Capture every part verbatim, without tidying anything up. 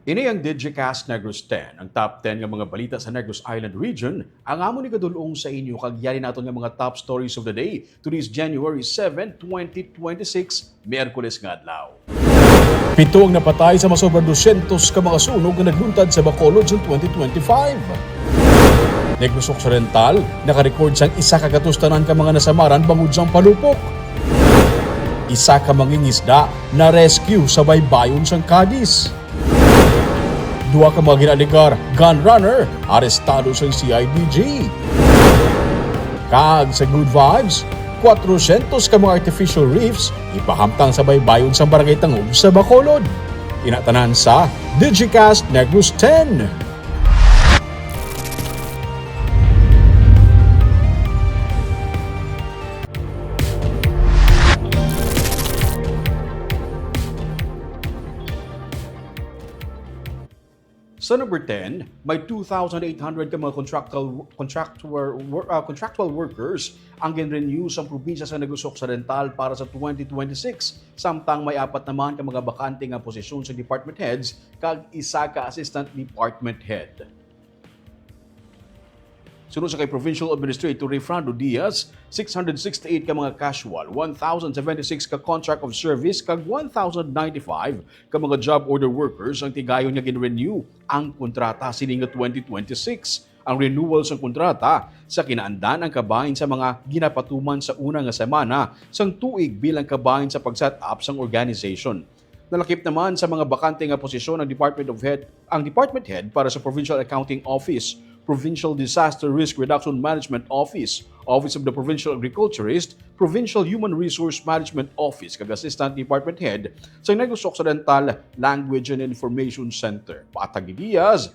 Ini ang Digicast Negros ten, ang top ten nga mga balita sa Negros Island Region, ang amon igadul-ong sa inyo kag yari naton nga mga top stories of the day. Today is January seven, twenty twenty-six, Miyerkules nga adlaw. Pito ang napatay sa masobra dosyentos ka mga sunog nga nagluntad sa Bacolod sa twenty twenty-five. Negros Occidental, nakarecord sang isa ka katustanan ka mga nasamaran bangod sang palupok. Isa ka mangingisda na-rescue sa baybayon sang Cadiz. Duha ka mga ginaligar gun runner arestado sang C I D G. Kag sa Good Vibes, kwatrosyentos ka mga artificial reefs ipahamtang sa baybayon sang Barangay Tangub sa Bacolod. Ina tanan sa Digicast Negros ten. Sa number ten, may two thousand eight hundred ka mga contractual, contractual, wor-, ah, contractual workers ang gin-renew sa probinsya sa Negros Occidental para sa twenty twenty-six, samtang may apat naman ka mga bakante nga posisyon sa department heads kag isa ka assistant department head. Suno sa kay Provincial Administrator Refrando Diaz, six hundred sixty-eight ka mga casual, one thousand seventy-six ka contract of service, kag one thousand ninety-five ka mga job order workers ang tigayon nga gin-renew ang kontrata sini nga twenty twenty-six. Ang renewal sang kontrata sa kinaandan ang kabahin sa mga ginapatuman sa una nga semana sang tuig bilang kabahin sa pag-set up sang organization. Nalakip naman sa mga bakante nga posisyon ang Department of Head, ang Department Head para sa Provincial Accounting Office, Provincial Disaster Risk Reduction Management Office, Office of the Provincial Agriculturist, Provincial Human Resource Management Office, kag Assistant Department Head sa Negros Occidental Language and Information Center. Patag ni Diaz,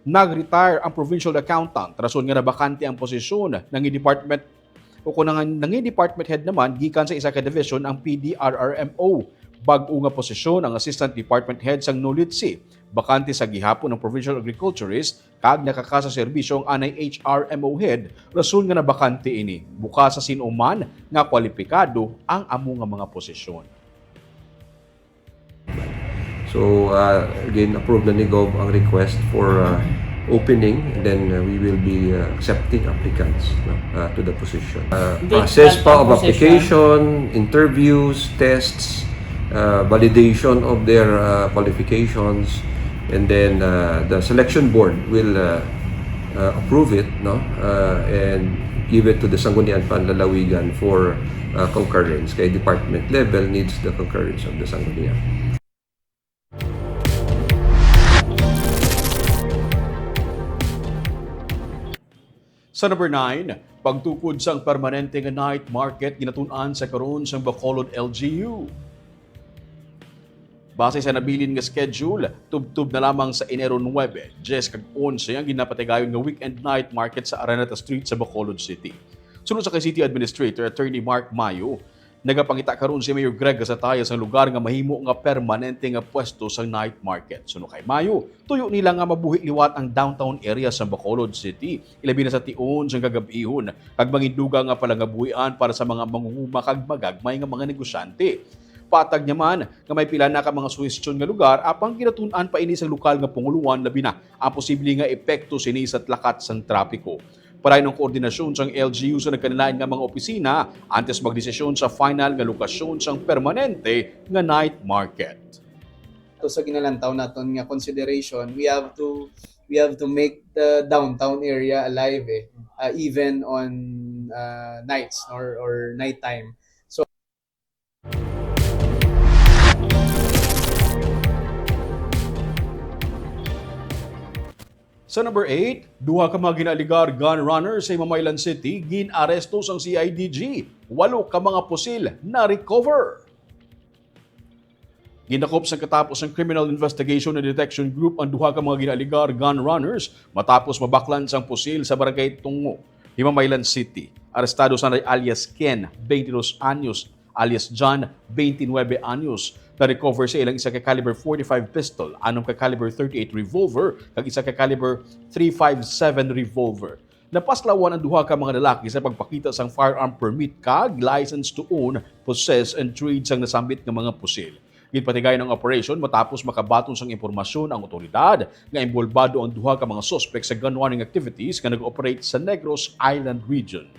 nag-retire ang provincial accountant rason nga nabakante ang posisyon ng department o kung nang, nangin department head naman gikan sa isa ka division ang P D R R M O. Bag-o nga posisyon ang assistant department head sang NOLITSI. Bakante sa gihapon ang provincial agriculturist kag nakakasa serbisyo ang anay H R M O head, rason nga nabakante ini. Bukas sa sin-o man nga kwalipikado ang amo nga mga posisyon. So, uh, again, approve na ni Gov ang request for uh, opening, and then uh, we will be uh, accepting applicants, no, uh, to the position. Uh, Hindi, process at pa ang of position? Application, interviews, tests, uh, validation of their uh, qualifications, and then uh, the selection board will uh, uh, approve it, no, uh, and give it to the Sangguniang Panlalawigan for uh, concurrence. Kay department level needs the concurrence of the Sangguniang. Sa number nine, pagtukod sang permanente nga night market ginatun-an sa karon sang Bacolod L G U. Base sa nabilin nga schedule, tubtob na lamang sa Enero nuebe, dyes kag onse ang ginapatigayon nga weekend night market sa Araneta Street sa Bacolod City. Suno sa kay City Administrator Attorney Mark Mayo, nagapangita karon si Mayor Greg Gasataya sang lugar nga mahimo nga permanente nga pwesto sang night market. Suno kay Mayo, tuyo nila nga mabuhi liwat ang downtown area sa Bacolod City, ilabi na sa tion sang kagab-ihon, kag mangindugang nga palangabuhian para sa mga mangunguma kag magagmay nga mga negosyante. Patag niya man nga may pila na ka mga suhestyon nga lugar, apang ginatun-an pa ini sang lokal nga panguluan, labi na ang posible nga epekto sini sa lakat sang trapiko. Padayon ang koordinasyon sang L G U sa nagkalain-lain nga mga opisina antes magdesisyon sa final nga lokasyon sang permanente nga night market. Ato sa ginalantaw naton nga consideration, we have to we have to make the downtown area alive eh, uh, even on uh, nights or or nighttime. Sa number eight, duha ka mga ginaaligar gun runner sa Himamaylan City gin-aresto sang C I D G. Walo ka mga pusil na-recover. Gindakop sang katapos sang Criminal Investigation and Detection Group ang duha ka mga ginaaligar gun runners matapos mabaklan sang pusil sa Barangay Tungo, Himamaylan City. Arestado sanday alias Ken, twenty-two anyos, alias John, twenty-nuebe anyos. Na-recover sa ilang isa ka caliber forty-five pistol, anom ka caliber thirty-eight revolver, kag isa ka caliber three five seven revolver. Napaslawan ang duha ka mga lalaki sa pagpakita sang firearm permit kag license to own, possess, and trade sang nasambit nga mga pusil. Ginpatigayon ang operation matapos makabaton sang impormasyon ang awtoridad nga inbolbado ang duha ka mga suspek sa gun running activities nga nag-operate sa Negros Island Region.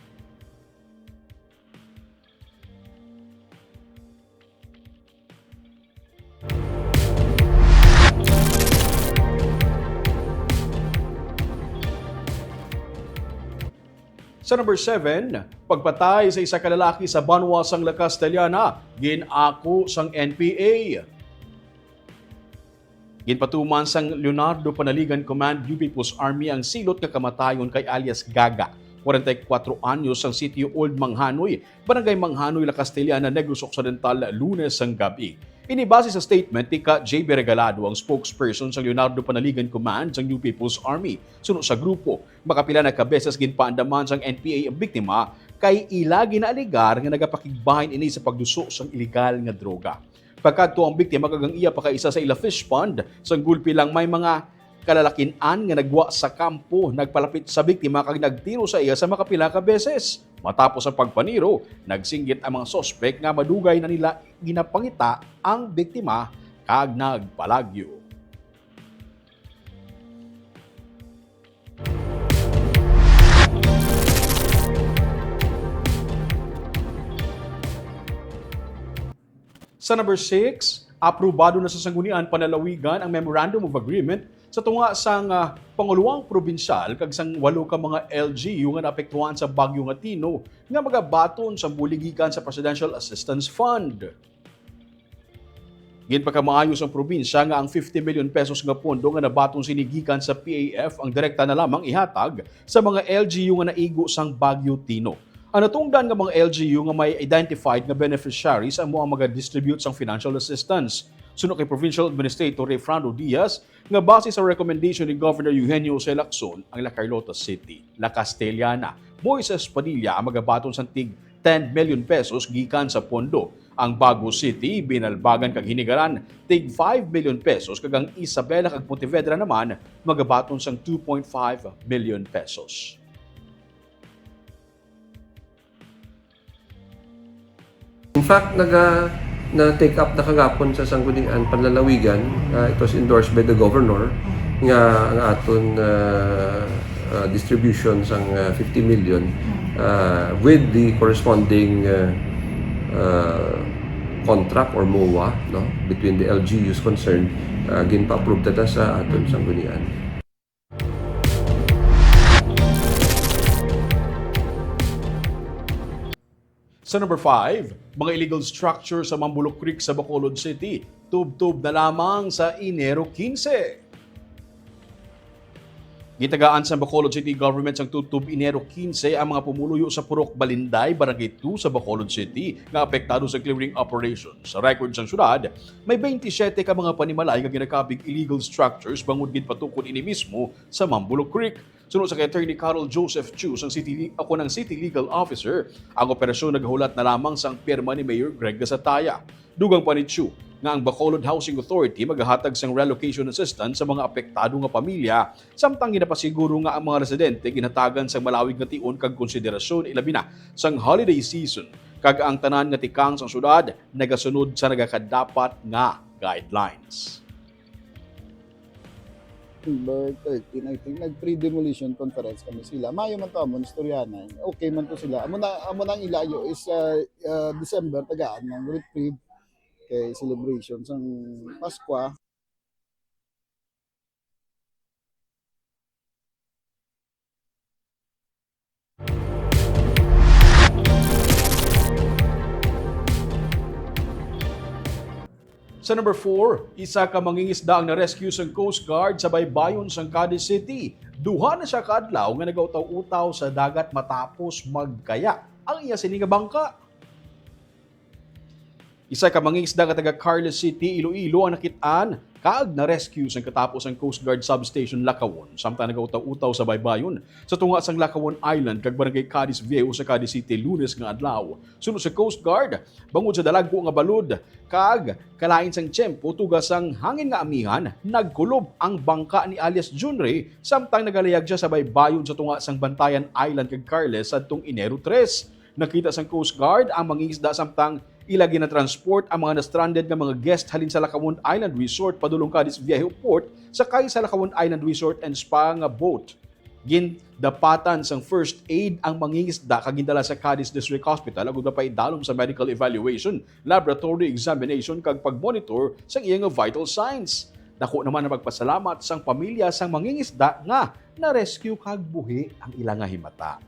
Sa number seven, pagpatay sa isa ka lalaki sa banwa sang La Castellana, gin-ako sang N P A. Ginpatuman sang Leonardo Panaligan Command U P People's Army ang silot nga kamatayon kay alias Gaga, kwarenta y kuwatro anyos, sang sitio Old Manghanoy, Barangay Manghanoy, La Castellana, Negros Occidental, Lunes sang gab-i. Ini base sa statement ni ka J B Regalado, ang spokesperson sang Leonardo Panaligan Command sang U P People's Army. Suno sa grupo, makapila na ka beses ginpaandaman sang N P A ang biktima kay ila ginaalegar nga nagapakigbahin ini sa pagduso sang iligal nga droga. Pagkadto ang biktima kag ang iya pakaisa sa ila fish pond, sang gulpi lang may mga kalalakin-an nga nagwa sa kampo nagpalapit sa biktima kag nagtiro sa iya sa makapila ka beses. Matapos ang pagpaniro, nagsinggit ang mga suspek nga madugay na nila ginapangita ang biktima kag nagpalagyo. Sa number six, aprobado na sa Sanggunian Panlalawigan ang Memorandum of Agreement sa tunga sang, ah, panguluang probinsyal kag sang walo ka mga L G U nga naapektuhan sa bagyo nga Tino nga magabaton sang bulig gikan sa Presidential Assistance Fund. Ginpakamaayo sang probinsya nga ang fifty million pesos nga pondo nga nabaton sini gikan sa P A F ang direkta na lamang ihatag sa mga L G U nga naigo sang Bagyo Tino. Ang natungdan nga mga L G U nga may identified nga beneficiaries amo ang maga-distribute sang financial assistance. Suno kay Provincial Administrator Rayfrando Diaz, nga base sa recommendation ni Governor Eugenio Jose Lacson, ang La Carlota City, La Castellana, Moises Padilla ang magabaton sang tig ten million pesos gikan sa pondo. Ang Bago City, Binalbagan kag Hinigaran, tig five million pesos, kag ang Isabela kag Pontevedra naman magabaton sang two point five million pesos. In fact, naga, na-take up na kagapon sa Sanggunian Panlalawigan, uh, it was endorsed by the governor, nga ang aton uh, uh, distribution sang uh, fifty million uh, with the corresponding uh, uh, contract or MOA, no, between the L G Us concerned, uh, ginpa-approve ta sa aton Sanggunian. Sa number five, mga illegal structure sa Mambulok Creek sa Bacolod City, tubtob na lamang sa Enero quince. Gitagaan sa Bacolod City Government sang tubtob Enero quince ang mga pumuluyo sa Purok Balinday, Barangay two sa Bacolod City, nga apektado sa clearing operation. Sa record sang syudad, may twenty-seven ka mga panimalay nga ginakabig illegal structures bangod ginpatukod ini mismo sa Mambulok Creek. Suno sa kay Attorney Carol Joseph Chu sang City Le-, ako ng City Legal Officer, ang operasyon nagahulat na lamang sang pirma ni Mayor Greg Gasataya. Dugang pa ni Chu nga ang Bacolod Housing Authority magahatag sang relocation assistance sa mga apektado nga pamilya, samtang ginapasiguro nga ang mga residente ginhatagan sang malawig nga tion kag konsiderasyon, ilabi na sang holiday season, kag ang tanan nga tikang sang syudad nagasunod sa nagakadapat nga guidelines. December thirteen, I think, nag-pre-demolition conference kami sila. Maayo man to amon istoryanan. Okay man to sila. Amo na, amo nang ilayo is uh, uh, December, tagaan ng reprieve kay celebration sang Paskwa. Sa number four, isa ka mangingisda ang na-rescue sang Coast Guard sa baybayon sang Cadiz City. Duha na siya ka adlaw nga nagautaw-utaw sa dagat matapos magkaya ang iya sini nga bangka. Isa ka mangingisda nga taga Carles City, Iloilo ang nakit-an kag na-rescue sang katapos ang Coast Guard Substation Lacawon samtang nagautaw-utaw sa baybayon sa tunga sang Lacawon Island kag Barangay Cadiz Viejo sa Cadiz City, Lunes nga adlaw. Suno sa Coast Guard, bangod sa dalagku nga balod kag kalain sang tiyempo tuga sang hangin nga amihan, nagkulob ang bangka ni alias Junrey samtang nagalayag siya sa baybayon sa tunga sang Bantayan Island kag Carles sadtong Enero tres. Nakita sang Coast Guard ang mangingisda samtang ila ginatransport ang mga na-stranded nga mga guest halin sa Lacamon Island Resort padulong Cadiz Viejo Port, sakay sa Lacamon Island Resort and Spa nga boat. Gindapatan sang first aid ang mangingisda kag gindala sa Cadiz District Hospital agud mapaidalom sa medical evaluation, laboratory examination kag pag-monitor sang iya nga vital signs. Dako naman ang pagpasalamat sang pamilya sang mangingisda nga na-rescue kag buhi ang ila nga himata.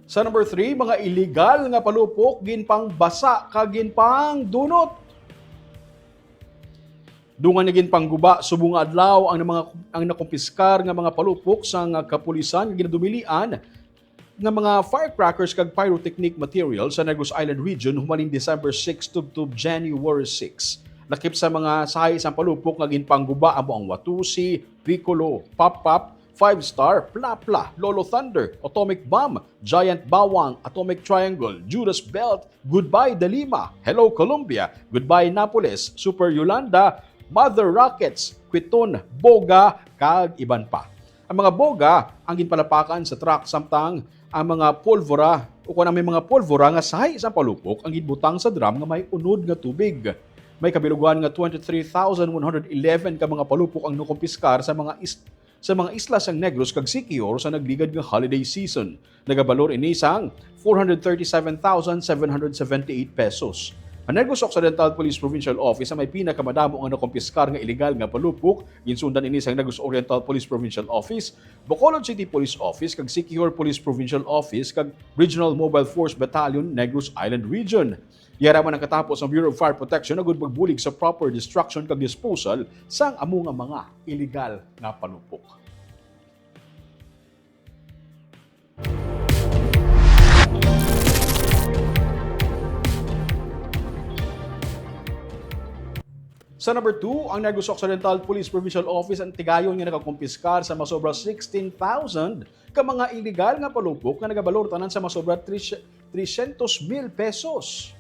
Sa number three, mga iligal nga palupok ginpangbasa kag ginpangdunot. Dungan nga ginpangguba subong nga adlaw ang mga, ang nakumpiskar nga mga palupok sang kapulisan nga ginadumilian nga mga firecrackers kag pyrotechnic material sa Negros Island Region humalin December six tubtob January six. Lakip sa mga sahi sang palupok nga ginpangguba amo ang Watusi, Piccolo, Pop Pop, Five Star, Pla Pla, Lolo Thunder, Atomic Bomb, Giant Bawang, Atomic Triangle, Judas Belt, Goodbye Dalima, Hello Colombia, Goodbye Napoles, Super Yolanda, Mother Rockets, Kwiton, Boga, kag iban pa. Ang mga boga ang ginpalapakan sa truck, samtang ang mga polvora, o kon ang may mga polvora nga sahi sa palupok ang ginbutang sa drum nga may unod nga tubig. May kabilugan nga twenty-three thousand one hundred eleven ka mga palupok ang nakumpiskar sa mga is-, sa mga isla sang Negros kag Siquijor sa nagligad nga holiday season. Nagabalor ini sang four hundred thirty-seven thousand seven hundred seventy-eight pesos. Ang Negros Occidental Police Provincial Office ang may pinakamadamo nga nakumpiskar nga iligal nga palupok. Ginsundan ini sang Negros Oriental Police Provincial Office, Bacolod City Police Office, kag Siquijor Police Provincial Office, kag Regional Mobile Force Battalion, Negros Island Region. Yara man ang katapos ang Bureau of Fire Protection agud magbulig sa proper destruction kag disposal sang amo nga mga iligal nga palupok. Sa number two, ang Negros Occidental Police Provincial Office ang tigayon nga nakakumpiskar sa masobra sixteen thousand ka mga iligal nga palupok nga nagabalor tanan sa masobra three siyentros mil pesos.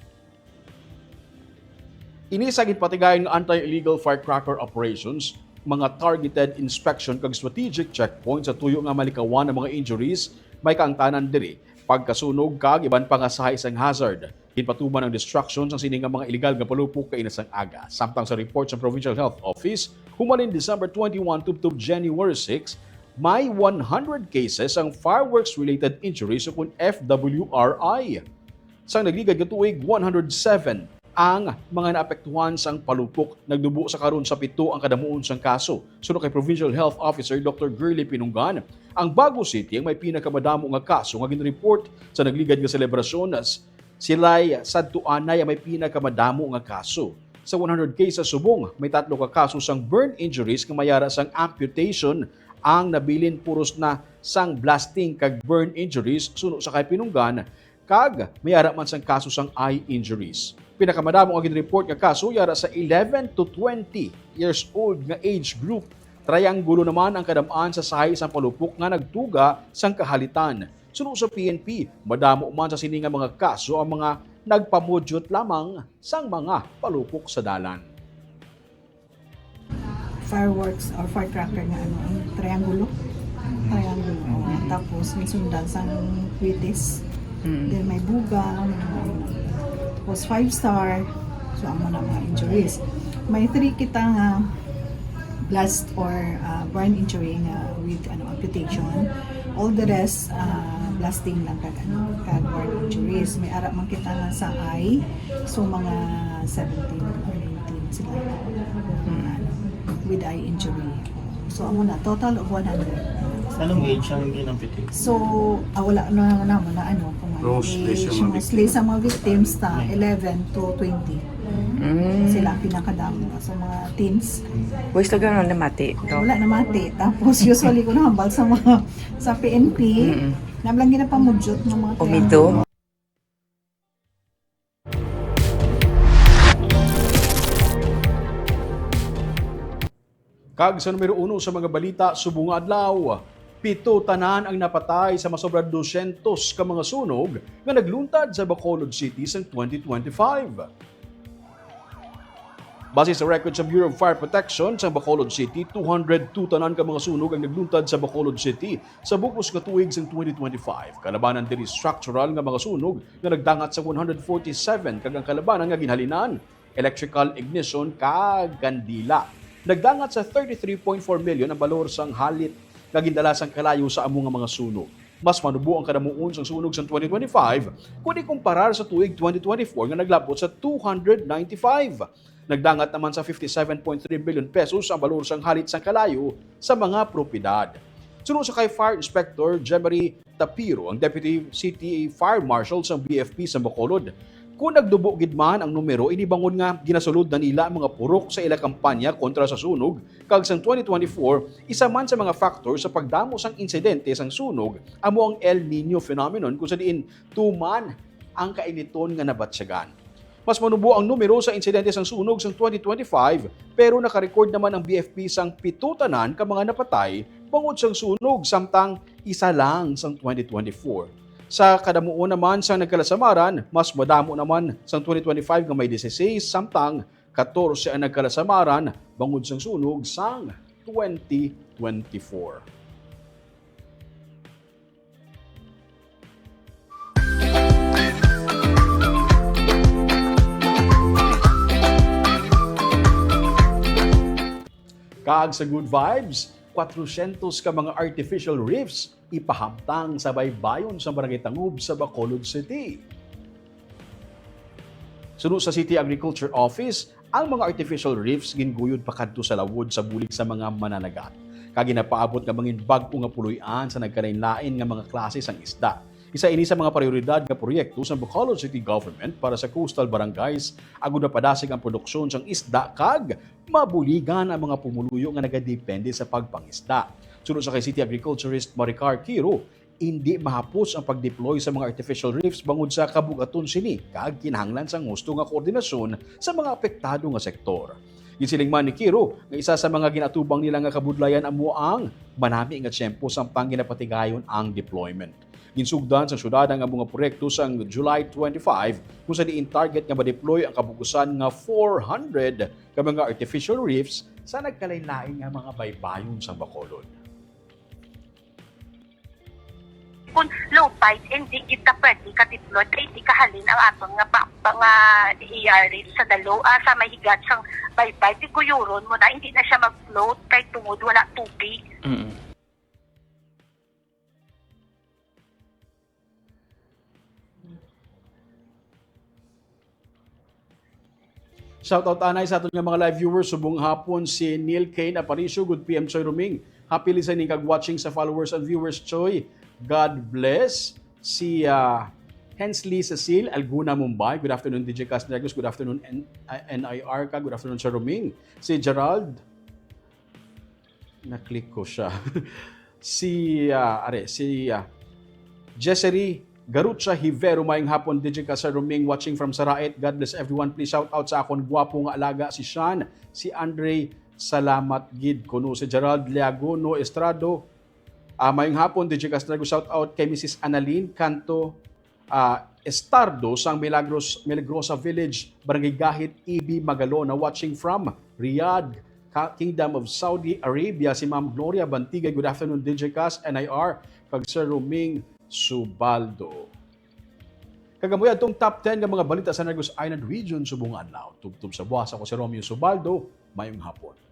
Ini sa ginpatigayon nga anti-illegal firecracker operations, mga targeted inspection kag strategic checkpoint sa tuyo nga malikawan ang mga injuries, may kaangtanan diri, pagkasunog kag iban pa nga sahi sang hazard. Ginpatuman ang destruction sang sini nga mga iligal nga palupok kaina sang aga. Samtang sa report sa Provincial Health Office, humalin December twenty-one tubtob January six, may one hundred cases ang fireworks-related injuries o kun F W R I. Sang nagligad nga tuig, one hundred seven ang mga naapektuhan sang palupok. Nagnubo sa karon sa pito ang kadamuon sang kaso. Suno kay Provincial Health Officer Doctor Girly Pinunggan, ang Bago City ang may pinakamadamo nga kaso nga ginreport. Sa nagligad nga selebrasyon, sila'y sadto anay ang may pinakamadamo nga kaso. Sa one hundred cases subong, may tatlo ka kaso sang burn injuries nga may ara sang amputation ang nabilin, puros na sang blasting kag burn injuries suno sa kay Pinunggan, kag may ara man sang kaso sang eye injuries. Pinakamadamo nga ginreport nga kaso yara sa eleven to twenty years old nga age group. Triangulo naman ang kadam-an sa sahi sang palupok nga nagtuga sang kahalitan. Suno sa P N P, madamo man sa sini nga mga kaso ang mga nagpamudyot lamang sang mga palupok sa dalan. Fireworks or firecracker nga ano, ang triangulo. Triangulo. Oo. Tapos may sundan sang kwitis. Mm. Then may buga, may mga ano. Tapos five star. So, amo na mga injuries. May three kita nga blast or uh, burn injury nga with ano, amputation. All the rest, uh, blasting lang kag ano, kag burn injuries. May ara man kita nga sa eye. So, mga seventeen or nineteen sila na, ano, with eye injury. So, amo na, total of one hundred. Anong age ang ginampitin? So, ah, wala na naman na ano, kung ano Mostly age, sa mga mostly victims. Sa mga victims, ta, eleven to twenty. Mm. Sila ang pinakadamo sa mga teens. Wais lang gano'n namati. No? Wala namati. Tapos, usually, kung nahambal sa mga, sa P N P, Mm-mm. nablang ginapamudyot ng mga Umido. Kag sa numero uno sa mga balita subong nga adlaw, pito tanan ang napatay sa masobra dosyentos ka mga sunog nga nagluntad sa Bacolod City sang twenty twenty-five. Base sa record sa Bureau of Fire Protection sa Bacolod City, two hundred two tanan ka mga sunog ang nagluntad sa Bacolod City sa bug-os nga tuig sang twenty twenty-five. Kalabanan diri structural nga mga sunog nga nagdangat sa one hundred forty-seven, kag ang kalabanan nga ginhalinan, electrical ignition kag kandila. Nagdangat sa thirty-three point four million ang balor sang halit nga gindala sang kalayo sa amo nga mga sunog. Mas manubo ang kadamuon sang sunog sang twenty twenty-five kon ikumparar sa tuig twenty twenty-four nga naglabot sa two hundred ninety-five. Nagdangat naman sa fifty-seven point three billion pesos ang balor sang halit sang kalayo sa mga propiedad. Suno sa kay Fire Inspector Jemery Tapiro, ang Deputy City Fire Marshal sang B F P sa Bacolod, kung nagdubo gid man ang numero, ini bangod nga ginasulod na nila ang mga purok sa ila kampanya kontra sa sunog, kag sang twenty twenty-four, isa man sa mga factor sa pagdamo sang insidente sang sunog amo ang El Niño phenomenon, kung sa diin tuman ang kainiton nga nabatyagan. Mas manubo ang numero sa insidente sang sunog sang twenty twenty-five, pero naka-record naman ang B F P sang pito tanan ka mga napatay bangod sang sunog, samtang isa lang sang twenty twenty-four. Sa kadamuon naman sang nagkalasamaran, mas madamo naman sang twenty twenty-five nga may dieciséis, samtang katorse ang nagkalasamaran bangod sang sunog sang twenty twenty-four. Kag sa Good Vibes, kwatrocientos ka mga artificial reefs ipahamtang sa baybayon sa Barangay Tangub sa Bacolod City. Suno sa City Agriculture Office, ang mga artificial reefs ginguyod pakadto sa lawod sa bulig sa mga mananagat, kag ginapaabot nga mangin bag-o nga puloy-an sa nagkalainlain nga mga klase sang isda. Isa ini sa mga prioridad nga proyekto sa Bacolod City Government para sa coastal barangays, agud mapadasig ang produksyon sang isda kag mabuligan ang mga pumuluyo nga nagadepende sa pagpangisda. Suno sa kay City Agriculturist Maricar Quiro, indi mahapos ang pag-deploy sa mga artificial reefs bangod sa kabug-aton sini kag kinahanglan sang husto nga koordinasyon sa mga apektado nga sektor. Ginsiling man ni Quiro nga isa sa mga ginatubang nila nga kabudlayan amo ang manami nga tiyempo samtang ginapatigayon ang deployment. Ginsugdan sang syudad ang amo nga proyekto sang July twenty-five, kung sa diin target nga ma-deploy ang kabug-usan nga four hundred ka mga artificial reefs sa nagkalainlain nga mga baybayon sang Bacolod. Kung low tide, hindi kita pwede ka-deploy, kay hindi kahalin ang aton nga pa, pa nga A R reef sa dalo, ah, sa may higat sang baybay, tiguyoron mo na, hindi na siya mag-float kay tungod wala tubig. Mm. Shout out anay sa aton nga mga live viewers subong hapon, si Neil Kane Aparicio, good P M Choy Ruming. Happy listening kag watching sa followers and viewers, Choy. God bless. Si ah, Hensley Cecil Alguna Mumbai, good afternoon D J Casnegos, good afternoon N- ah, N I R ka, good afternoon Sir Ruming. Si Gerald, na-click ko siya. Si ah, are, si ah, Jessery Garucha Hivero, mayong hapon D J ka Sir Roming, watching from Sarait. God bless everyone. Please shout out sa akon gwapo nga alaga si Shan, si Andre. Salamat gid kuno si Gerald Liagono Estrado. Ah, mayong hapon D J Castrego, shout out kay Missus Annalyn Canto ah, Estardo sang Milagros, Milagrosa Village, Barangay Gahit, E B, Magalona, watching from Riyadh, Ka- Kingdom of Saudi Arabia, si Ma'am Gloria Bantigay. Good afternoon, D J Cas, N I R, kag Sir Roming Subaldo. Kag amo adtong top ten nga mga balita sa Negros Island Region subong nga adlaw. Tubtob sa buwas, ako si Romeo Subaldo. Mayong hapon.